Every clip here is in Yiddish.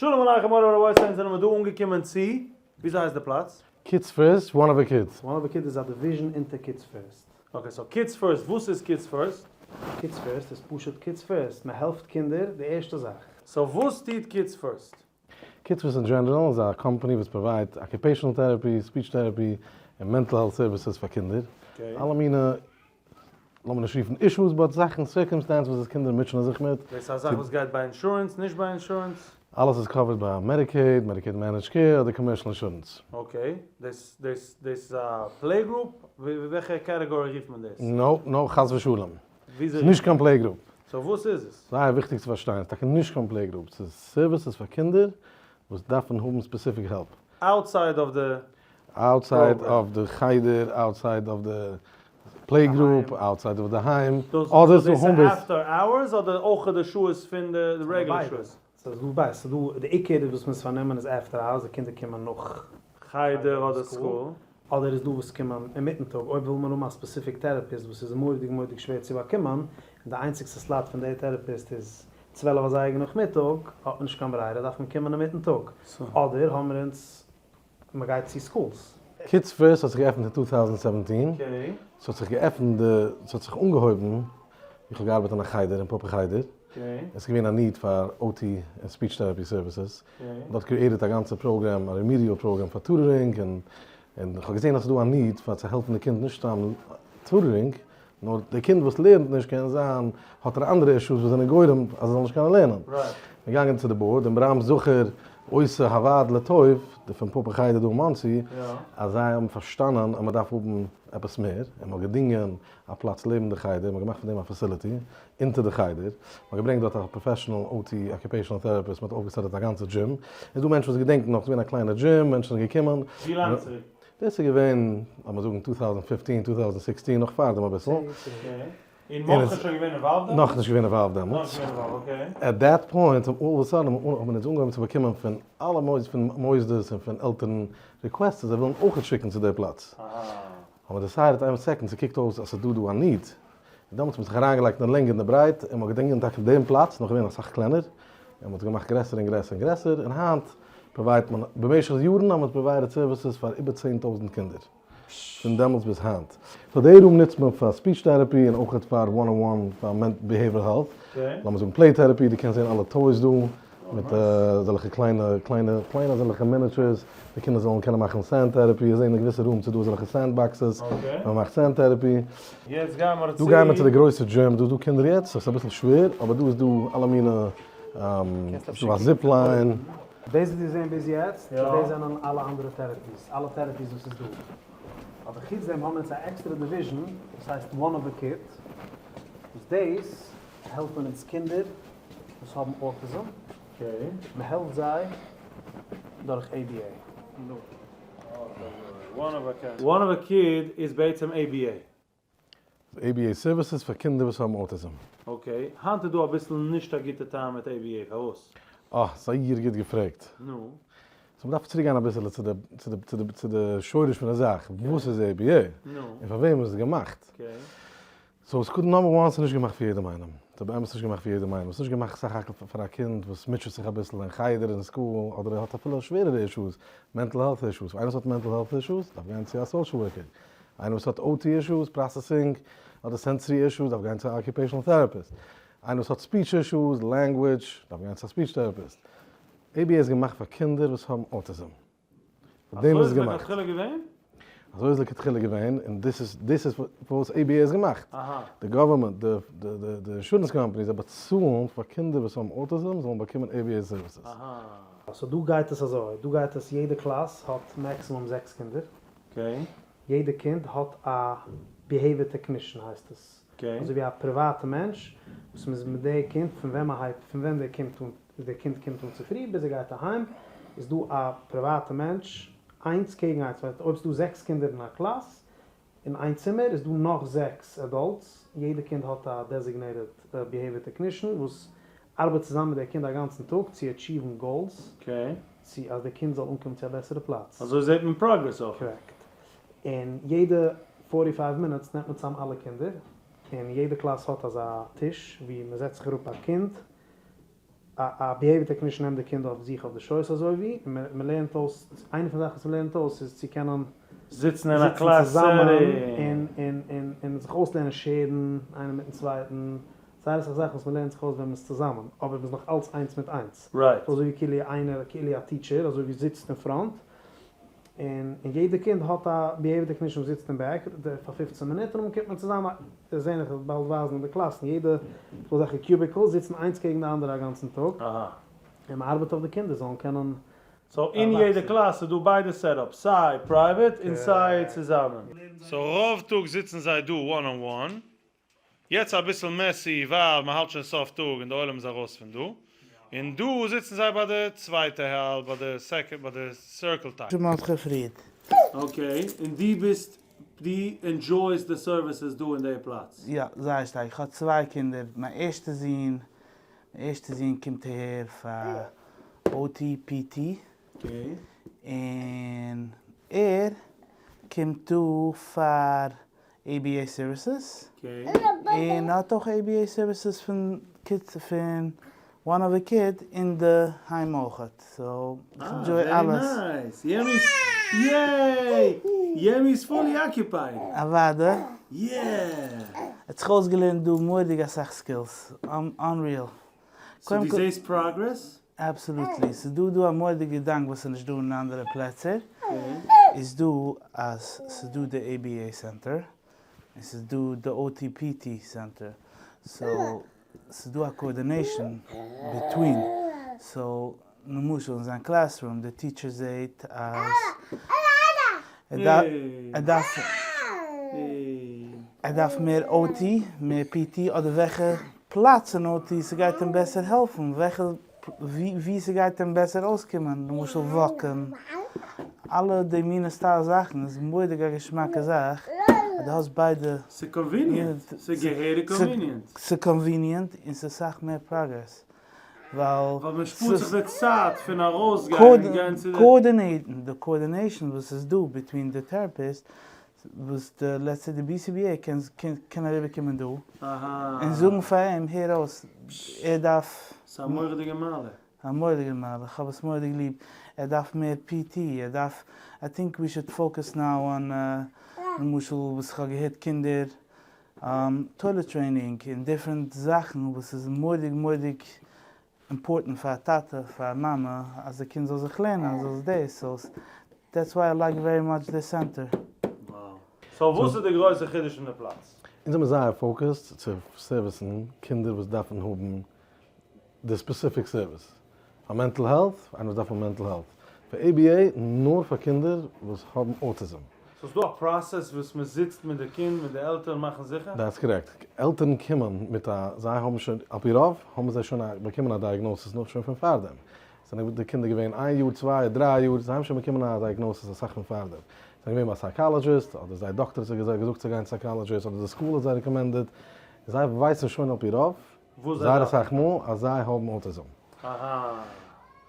שלום עליכם מורי ורבותי אונז זענען מיר דא אנגעקומען צו, וויאזוי הייסט די פלאץ? Kids First, One of a Kid. One of a Kid איז א division אונטער Kids First. Okay, so Kids First, וואס איז Kids First? Kids First איז פשוט Kids First, מען העלפט קינדער די ערשטע זאך. So וואס טוט Kids First? Kids First in general איז א קאמפאני וואס provide occupational therapy, speech therapy, און mental health services פאר קינדער. אלע מיני, לאמיר נישט רופן issues, but זאכן, circumstances וואס קינדער מוטשענען זיך מיט. דאס איז א זאך וואס גייט ביי אינשורענס, נישט ביי אינשורענס? אלעס איז covered ביי Medicaid, Medicaid managed care אדער commercial insurance. Okay, דאס דאס דאס איז א play group? וועלכע category רופט מען דאס? No, no, חס ושלום. וויאזוי? ס'איז נישט קיין play group. So וואס איז עס? זייער וויכטיג צו פארשטיין, ס'איז טאקע נישט קיין play group, ס'איז services פאר קינדער וואס דארפן האבן specific help. Outside of the outside of the חדר, outside of the play group, outside of די היים, אדער ס'איז home base. After hours אדער אויך די שעות פון די רעגולער שעות? ס'איז דא ביידע, ס'איז דא די עיקר וואס מ'איז פארנומען איז after hours, די קינדער קומען נאך חדר אדער school. אדער איז דא וואס קומען אינמיטן טאג, אויב וויל מען האבן א specific therapist וואס איז מורא'דיג מורא'דיג שווער צו באקומען, און די איינציגסטע slot פון די therapist איז 12 אזייגער נאכמיטאג, האט מען נישט קיין ברירה דארף מען קומען אינמיטן טאג, אדער האבן מיר אונז מען גייט צו schools. Kids First האט זיך געעפנט אין 2017, ס'האט זיך געעפנט די, ס'האט זיך אנגעהויבן, איך האב געארבעט אין א חדר, אין פאפא חדר, עס איז געווען א need פאר OT און speech therapy services, מען האט created א גאנצע program, א remedial program פאר tutoring, און און איך האב געזען אז ס'איז דא א need פאר צו העלפן די קינד נישט סתם tutoring, נאר די קינד וואס לערנט נישט קען זיין האט ער אנדערע issues וואס זענען גורם אז ער זאל נישט קענען לערנען. מיר געגאנגען צו די board און ברם זכר עושה הוועד לטוב, די פון פאפא חדר דא אין מאנסי, אז זיי האבן פארשטאנען אז מען דארף האבן עפעס מער, און מען האט געדינגען א פלאץ לעבן די חדר, מען האט געמאכט פון דעם א facility אונטער די חדר, מען האט געברענגט דארט א professional OT occupational therapist, מען האט אויפגעסעטעט א גאנצע דזשים, איז דא מענטשן וואס געדענקן נאך, ס'איז געווען א קליינע דזשים, מענטשן זענען געקומען. ווי לאנג צוריק? דאס איז געווען לאמיר זאגן 2015, 2016, נאך פארדעם אביסל. און מח איז שוין געווען involved דעמאלטס? נאכנישט געווען involved דעמאלטס. נאכנישט געווען involved, okay. At that point, all of a sudden האבן אונז אנגעהויבן צו באקומען פון אלע מוסדות, פון מוסדות און פון עלטערן requests אז זיי ווילן אויכעט שיקן צו די פלאץ. האבן מיר decided איין second, ס'קוקט אויס אז ס'איז דא דא א need. און דעמאלטס האט מען זיך אריינגעלייגט אין די לענג און די ברייט, און מ'האט געדינגען טאקע דעם פלאץ, נאך געווען אסאך קלענער, און מ'האט עס געמאכט גרעסער און גרעסער און גרעסער, און היינט provide ט מען, במשך יארן האבן מיר provided services פאר איבער 10,000 קינדער, פון דעמאלטס ביז היינט. So די room נוצט מען פאר speech therapy און אויך פאר one on one פאר behavioral health, לאמיר זאגן play therapy, דו קענסט זען אלע toys דא, מיט אזעלכע קליינע קליינע קליינע אזעלכע miniatures, די קינדער זאלן קענען מאכן sand therapy, איך זע אין א געוויסע room ס'איז דא אזעלכע sand boxes, ווען מ'מאכט sand therapy. יעצט גייען מיר דא גייען מיר צו די גרויסע דזשים, דא איז דא קינדער יעצט, ס'איז אביסל שווער, אבער דא איז דא אלע מיני, ס'איז דא א zip line. דאס וואס דו זעהן ביז יעצט, דאס זענען אלע אנדערע therapies, אלע therapies וואס איז דא. אבער חוץ דעם האבן מיר אונז א עקסטערע division וואס הייסט One of a Kid, וואס דאס העלפט מען אונז קינדער וואס האבן autism, מען העלפט זיי דורך ABA. One of a Kid איז בעצם ABA. ABA services פאר קינדער וואס האבן autism. Okay, היינט איז דא אביסל נישט א גוטע טעם מיט ABA, פארוואס? אה, זייער גוט געפרעגט. נו. So מ'דארף צוריק גיין אביסעלע צו די צו די צו די צו די שורש פון די זאך, וואס איז ABA? נו. און פאר וועם איז עס געמאכט? Okay. So עס קודם number one ס'איז נישט געמאכט פאר יעדעם איינעם. ס'איז באמת נישט געמאכט פאר יעדעם איינעם. ס'איז נישט געמאכט סך הכל פאר א קינד וואס מוטשעט זיך אביסל אין חדר אין school אדער ער האט אפילו שווערערע issues, mental health issues. איינער וואס האט mental health issues דארף גיין צו א social worker. איינער וואס האט OT issues, processing אדער sensory issues דארף גיין צו א occupational therapist. איינער וואס האט speech issues, language, דארף גיין צו א speech therapist. ABA איז געמאכט פאר קינדער וואס האבן autism. פאר דעם אזוי איז עס איז געמאכט. לכתחילה געווען? אזוי איז לכתחילה געווען, און דאס איז דאס איז פארוואס ABA איז געמאכט. די government, די די די אינשורענס companies זיי באצאלן פאר קינדער וואס האבן autism זאלן באקומען ABA services. So דא גייט עס אזוי, דא גייט עס יעדע קלאס האט maximum זעקס קינדער. יעדע קינד האט א behavior technician הייסט עס, אזוי ווי א פריוואטע מענטש וואס מ'איז מיט די קינד פון ווען מ'הייבט פון ווען די קומט אן די קינד קומט אן צופרי ביז ער גייט אהיים איז דא א פריוואטע מענטש איינס קעגן איינס ווייל אויב ס'דא זעקס קינדער אין א קלאס אין איין צימער איז דא נאך זעקס adults יעדע קינד האט א designated behavior technician וואס ארבעט צוזאמען מיט די קינד א גאנצן טאג צו achieve ן goals צו אז די קינד זאל אנקומען צו א בעסערע פלאץ. אזוי זעט מען progress אויך. Correct. און יעדע forty five minutes נעמט מען צאם אלע קינדער, און יעדע קלאס האט אזא טיש ווי מען זעצט זיך אראפ א קינד. א behavior technician נעמט די קינד אויף זיך אויף די שויס אזוי ווי, און מען לערנט אויס, איינע פון די זאכן וואס מען לערנט אויס איז צו קענען זיצן אין א קלאס צוזאמען און און און זיך אויסלערנען share ן איינער מיטן צווייטן, זייער אסאך זאכן וואס מען לערנט זיך אויס ווען מען איז צוזאמען, אבער מען איז נאך אלץ איינס מיט איינס. Right. אזוי ווי כאילו איינער, כאילו א teacher, אזוי ווי זיצט אין front, און און יעדע קינד האט א behavior technician וואס זיצט אין back פאר 15 מינוט און דאן קומט מען צוזאמען, דאס זעהן איך באלד ווייזן אין די קלאסן, יעדע ס'דא אזעלכע cubicles זיצן איינס קעגן די אנדערע א גאנצן טאג, און מען ארבעט אויף די קינדער זאלן קענען So אין יעדע קלאס איז דא ביידע setups, סיי private און סיי צוזאמען. So רוב טאג זיצן זיי דא one on one, יעצט אביסל messy ווייל מען האלט שוין סוף טאג און די עולם איז ארויס פון דא, און דא זיצן זיי ביי די צווייטע האלב ביי די second ביי די circle type. מרדכי פריד. Okay, און דו ביסט דו enjoy סט די services דא אין די פלאץ? יא, זייער שטארק, איך האב צוויי קינדער, מיין ערשטע זון, מיין ערשטע זון קומט אהער פאר OT PT, און ער קומט דא פאר ABA services, און האט אויך ABA services פון פון one of the kid אין די היים אויכעט, so איך enjoy אלעס. Very nice! יעמי איז yay! יעמי איז fully occupied! אוואדע. Yeah! ער האט זיך אויסגעלערנט דא מורא'דיג אסאך skills, unreal. So דו זעהסט progress? Absolutely, ס'איז דא דא א מורא'דיגע געדאנק וואס איז נישט דא אין אנדערע פלעצער, איז דא אז ס'איז דא די ABA center, און ס'איז דא די OTPT center, so ס'איז דא א coordination between, so למשל אין זיין classroom די teacher זעהט אז ער דארף ער דארף מער OT, מער PT, אדער וועלכע פלאץ אין OT ס'גייט אים בעסער העלפן, וועלכע ווי ס'גייט אים בעסער אויסקומען, למשל walk ן, אלע די מינע style זאכן איז מורא'דיג א געשמאקע זאך אז דו האסט ביידע. ס'איז convenient, ס'איז געהעריג convenient. ס'איז convenient און ס'איז סאך מער progress, ווייל. ווייל מען שפארט זיך די צייט פון ארויסגיין און גיין צו די. Coordinate ן, די coordination וואס איז דא between די therapist וואס די let's say די BCBA קען אריבער קומען דא און זאגן פאר אים הער אויס ער דארף. ס'איז א מורא'דיגע מעלה. א מורא'דיגע מעלה, איך האב עס מורא'דיג ליב, ער דארף מער PT, ער דארף, I think we should focus now on למשל וואס איך האב געהערט קינדער toilet training און different זאכן וואס איז מורא'דיג מורא'דיג important פאר א טאטע פאר א מאמע אז די קינד זאל זיך לערנען זאל דאס זאל that's why I like very much this center. So וואס איז די גרויסע חידוש אין די פלאץ? אונז זעמיר זייער focused צו service ן קינדער וואס דארפן האבן די specific service פאר mental health, איינער וואס דארף האבן mental health, פאר ABA נאר פאר קינדער וואס האבן autism. So ס'דא א process וואס מ'זיצט מיט די קינד מיט די עלטערן מאכן זיכער? That's correct, עלטערן קומען מיט א, זיי האבן שוין, על פי רוב האבן זיי שוין באקומען א diagnosis נאך שוין פון פארדעם, זענען די קינדער געווען איין יאר צוויי דריי יאר, זיי האבן שוין באקומען א diagnosis אסאך פון פארדעם, זיי זענען געווען ביי א psychologist, אדער זייער דאקטער האט זיי געזאגט צו גיין צו psychologist, אדער די school האט זיי recommended, זיי ווייסן שוין על פי רוב זייער אסאך מאל אז זיי האבן autism.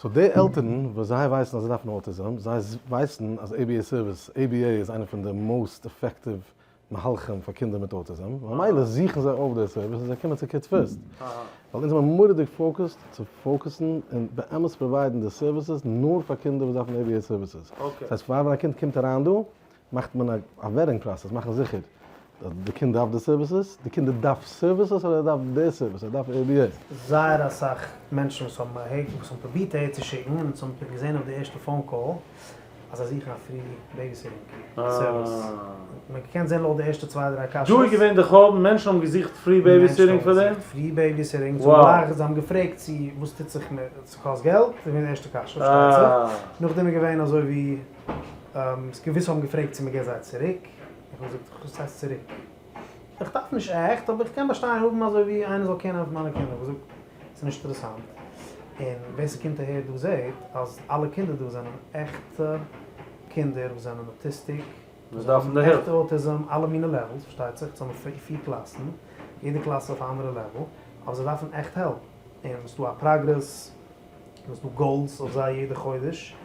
So די עלטערן וואס זיי ווייסן אז זיי דארפן autism, זיי ווייסן אז ABA service, ABA איז איינע פון די most effective מהלכים פאר קינדער מיט autism, ממילא זוכן זיי אויף די service און זיי קומען צו Kids First. ווייל אונז זעמיר מורא'דיג focused צו focus ן און באמת provide ן די services נאר פאר קינדער וואס דארפן ABA services. דאס הייסט פאר ווען א קינד קומט אריין דא, מאכט מען א vetting process, מאכן זיכער אז די קינד דארף די services, די קינד דארף services אדער ער דארף די service, ער דארף ABA. זייער אסאך מענטשן וואס האבן אהער וואס האבן פרובירט אהער צו שיקן און אונז האבן געזען אויף די ערשטע phone call אז זיי זוכן א free babysitting service, מען האט געקענט זען לויט די ערשטע צוויי דריי קשיות. דא איז געווען די חורבן, מענטשן האבן געזוכט free babysitting פאר דעם? מענטשן האבן געזוכט free babysitting, זיי האבן גלייך זיי האבן געפרעגט צו וואס טוט זיך מיט ס'קאסט געלט, איז געווען די ערשטע קשיא פארשטייט זיך, נאכדעם איז געווען אזוי ווי געוויסע האבן געפרעגט צו מ'געט זיי צוריק, איך האב געזאגט וואס הייסט צוריק? איך דארף נישט עכט, אבער איך קען באשטיין האבן אזוי ווי איינער זאל קענען אויף מיינע קינדער, איך האב געזאגט ס'איז נישט אינטערעסאנט, און ווער ס'קומט אהער דא זעט אז אלע קינדער דא זענען עכטע קינדער וואס זענען autistic, וואס דארפן די הילף. עכטע autism, אלע מיני levels, פארשטייט זיך, אונז האבן פיר קלאסן, יעדע קלאס איז אויף א אנדערע level, אבער זיי דארפן עכט help, און ס'דא א progress. און עס איז דא goals אויף זיי יעדע חודש,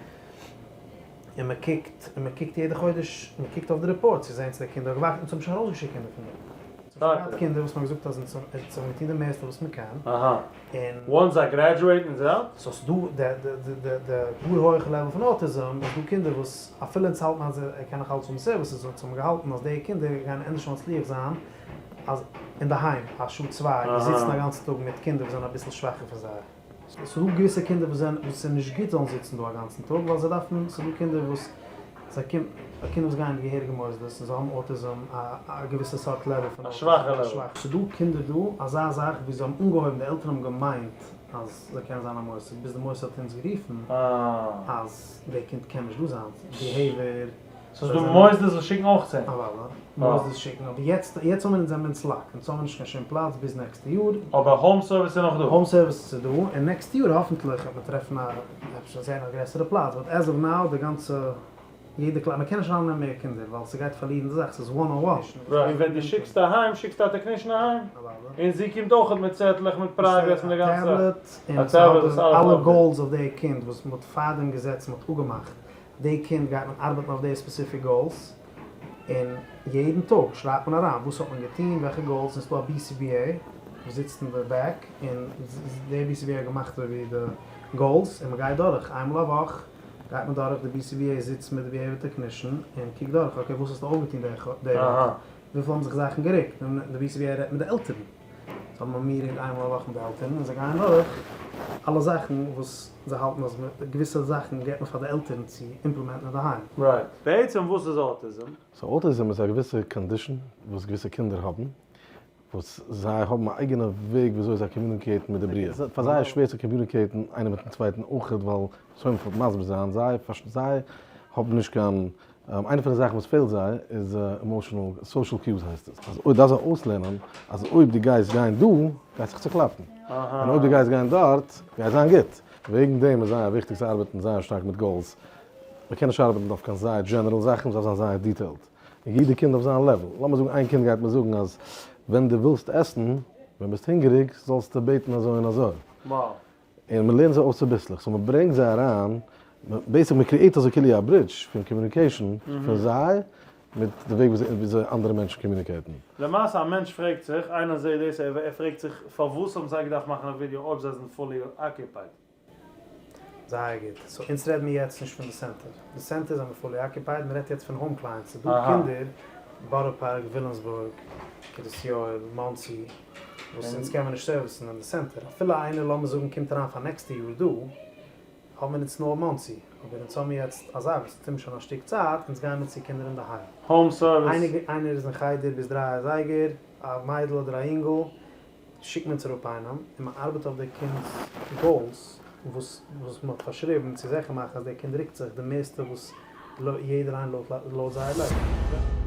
און מען קוקט, און מען קוקט יעדע חודש, מען קוקט אויף די report צו זען צו די קינדער האט געוואקסן, אונז האבן שוין ארויסגעשיקט קינדער פון דא. געהאט קינדער וואס מ'האט געזאגט אז אונז האבן געטון די מערסטע וואס מ'קען, און. once זיי graduate ן איז out? so ס'דא די די די גאר הויכע level פון autism, איז דא קינדער וואס אפילו אונז האלטן אז ער קען נאך אלץ האבן services, אונז האבן געהאלטן אז די קינדער גייען ענדערש מצליח זיין אז אינדערהיים א שעה צוויי ווי זיצן א גאנצן טאג מיט קינדער וואס זענען אביסל שוואכער פון זיי. ס'דא געוויסע קינדער וואס זענען וואס ס'איז נישט גוט זאלן זיצן דא א גאנצן טאג ווייל זיי דארפן, ס'דא קינדער וואס זיי קומ קינדער וואס גייען אין געהעריגע מוסדות און זיי האבן autism א א געוויסע סארט level פון א שוואכע level. ס'דא קינדער דא אזא זאך ווי זיי האבן אנגעהויבן די עלטערן האבן געמיינט אז זיי קענען זיין א מוסד ביז די מוסד האט אונז גערופן אז די קינד קען נישט דא זיין behavior סאיז דא מוסדות וואס שיקן אויך צו אים? אוודאי, מוסדות שיקן, אבער יעצט יעצט האבן אונז אונז lock, אונז האבן נישט קיין שום פלאץ ביז נעקסטע יאר. אבער home service איז נאך דא? home service איז דא, און נעקסטע יאר האפענטליך וועט מען טרעפן א אפשר זען א גרעסערע פלאץ, but as of now די גאנצע יעדע קלאס, מען קען נישט ארייננעמען מער קינדער ווייל ס'גייט פארלירן די זאך, ס'איז one on one. און ווען דו שיקסט אהיים שיקסטו א technician אהיים? און זי קומט אויכעט מיט צעטלעך מיט progress מיט די גאנצע זאך? א טעבלעט און ס'האט אלע goals אויף די קינד וואס מ'האט פארדעם געזעצט מ'האט אפגעמאכט. די קינד גייט מען ארבעטן אויף די specific goals, און יעדן טאג שרייבט מען אריין וואס האט מען געטון, וועלכע goals, און ס'דא א BCBA וואס זיצט אין די back, און די BCBA האט געמאכט אזוי ווי די goals, און מען גייט דורך, איינמאל א וואך גייט מען דורך, די BCBA זיצט מיט די behavior technician און קוקט דורך, okay וואס האסטו אויפגעטון די וואך, וויפיל האבן זיך זאכן גערוקט, און די BCBA רעדט מיט די עלטערן. זיי האבן א meeting איינמאל א וואך מיט די עלטערן און זיי גייען דורך אלע זאכן וואס זיי האלטן אז געוויסע זאכן געבט מען פאר די עלטערן צו implement ן אינדערהיים. Right. בעצם וואס איז autism? So autism איז א געוויסע condition וואס געוויסע קינדער האבן, וואס זיי האבן א אייגענע וועג וויאזוי זיי communicate ן מיט די בריאה. פאר זיי איז שווער צו communicate ן איינער מיטן צווייטן אויכעט ווייל סוי מ'פארט מסביר זיין, זיי זיי האבן נישט קיין איינע פון די זאכן וואס פעלט זיי איז emotional social cues הייסט עס, אז אויב דארף זיי אויסלערנען אז אויב דו גייסט גיין דא גייסט זיך צוקלאפן, און אויב דו גייסט גיין דארט גייט זיין גוט, וועגן דעם איז זייער וויכטיג צו ארבעטן זייער שטארק מיט goals, מען קען נישט ארבעטן אויף קיין זייער general זאכן, עס דארף זיין זייער detailed, און יעדע קינד אויף זיין level, לאמיר זאגן איין קינד גייט מיר זאגן אז ווען דו ווילסט עסן, ווען ביסט הונגעריג זאלסטו בעטן אזוי און אזוי. און מען לערנט זיי אויס צוביסלעך, so מען ברענגט זיי אריין, בעצם מען create אזוי כאילו א bridge פון communication פון זיי מיט די וועג וויאזוי אנדערע מענטשן communicate ן. למעשה א מענטש פרעגט זיך, איינער זעהט דאס, ער פרעגט זיך פארוואס האבן זיי געדארפט מאכן א ווידיאו אויב זיי זענען fully occupied? זייער גוט, so אונז רעד מיר יעצט נישט פון די center, די center זענען fully occupied, מען רעדט יעצט פון home clients, ס'איז דא קינדער, בארא פארק, וויליאמסבורג, קרית יואל, מאנסי, וואס אונז קען מען נישט service ן אין די center, אפילו איינער לאמיר זאגן קומט אריין פאר נעקסטע יאר דא, האבן מיר אונז נאר מאנסי, אבער אונז האבן יעצט א זאך וואס טוט מען שוין א שטיק צייט, אונז גייען מיר צו קינדער אינדערהיים. Home service. איינער איז אין חדר ביז דריי אזייגער, א מיידל אדער א אינגל, שיקט מען אונז אראפ איינעם, און מען ארבעט אויף די קינד'ס goals וואס וואס מען האט פארשריבן, צו זיכער מאכן אז דער קינד רוקט זיך די מערסטע וואס יעדער איינער לויט זייער level.